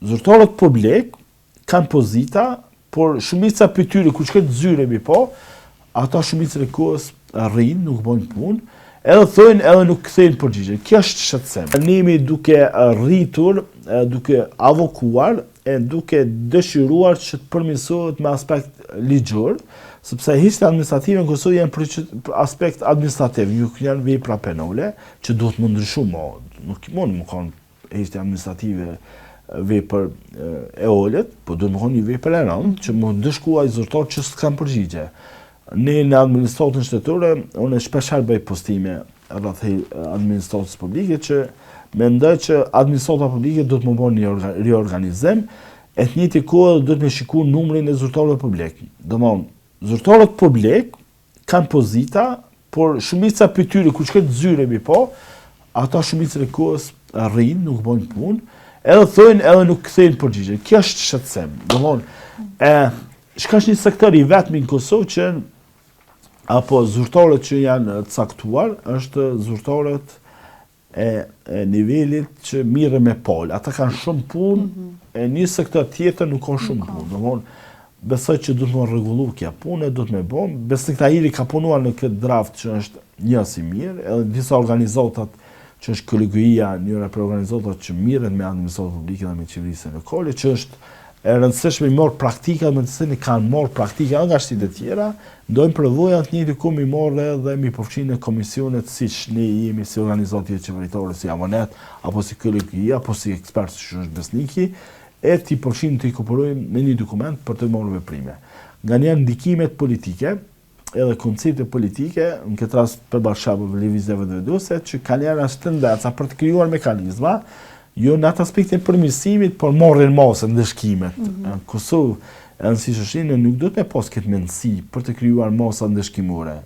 Zyrtarët publik kanë pozita, por shumica prej tyre kur shkojnë n'zyre mi po, ata shumicën e kohës rrinë, nuk bojnë punë, edhe thojnë edhe nuk kthejnë përgjigje. Kjo është shqetësim. Ne jemi duke rritur, duke avokuar e duke dëshiruar që të përmirësohet me aspekt ligjor, sepse heshtjet administrative në Kosovë janë për aspekt administrativ, nuk janë vepra penale, që duhet me ndryshu mo, nuk mund me konë heshtja administrative vepër e ulët, po duhet me konë një vepër e rëndë, që me ndëshku ai zyrtar që s'kthen përgjigje. Ne në administratën shtetërore, unë shpeshherë bëj postime rreth administratës publike që mendoj që administrata publike duhet me bo një riorganizim, e të njëjtën kohë duhet me shiku numrin e zyrtarëve publik. Domthon, zyrtarët publik kanë pozita, por shumica prej tyre kur shkojnë n'zyre mi po, ata shumicën e kohës rrinë, nuk bojnë punë, edhe thojnë edhe nuk kthejnë përgjigje. Kjo është shqetësim. Domthon, e çka është një sektor i vetmi në Kosovë që apo zyrtarët që janë caktuar, është zyrtarët e, e nivelit që mirren me palë. Ata kanë shumë punë, mm -hmm. e një sektor tjetër nuk ka shumë punë. Domthon, besoj që duhet me rregullu kjo punë, duhet me bo. Besnik Tahiri ka punuar në këtë draft që është një si mirë, edhe disa organizatat që është KLGI-ja, njëra prej organizatat që mirret me administratë publike dhe me qeverisje lokale, që është e rëndësishme i marr praktika me të cilën kanë marr praktika nga shtetet e tjera, ndojnë përvoja të njëjtë ku mi marrë edhe mi përfshi në komisionet siç ne jemi si organizatë joqeveritare si Avonet apo si KLGI apo si ekspert siç është Besniki, e t'i përfshijmë t'i inkorporojmë në një dokument për të marrë veprime. Nganjëherë ndikimet politike, edhe koncepte politike, në këtë rast për bërë shembull Lëvizja Vetëvendosje, që kanjëherë është tendenca për të krijuar mekanizma, jo në atë aspektin përmirësimit, por marrin masë ndëshkimet. Mm -hmm. Në Kosovë, edhe si shoqëri, nuk duhet me pas këtë mendësi për të krijuar masa ndëshkimore.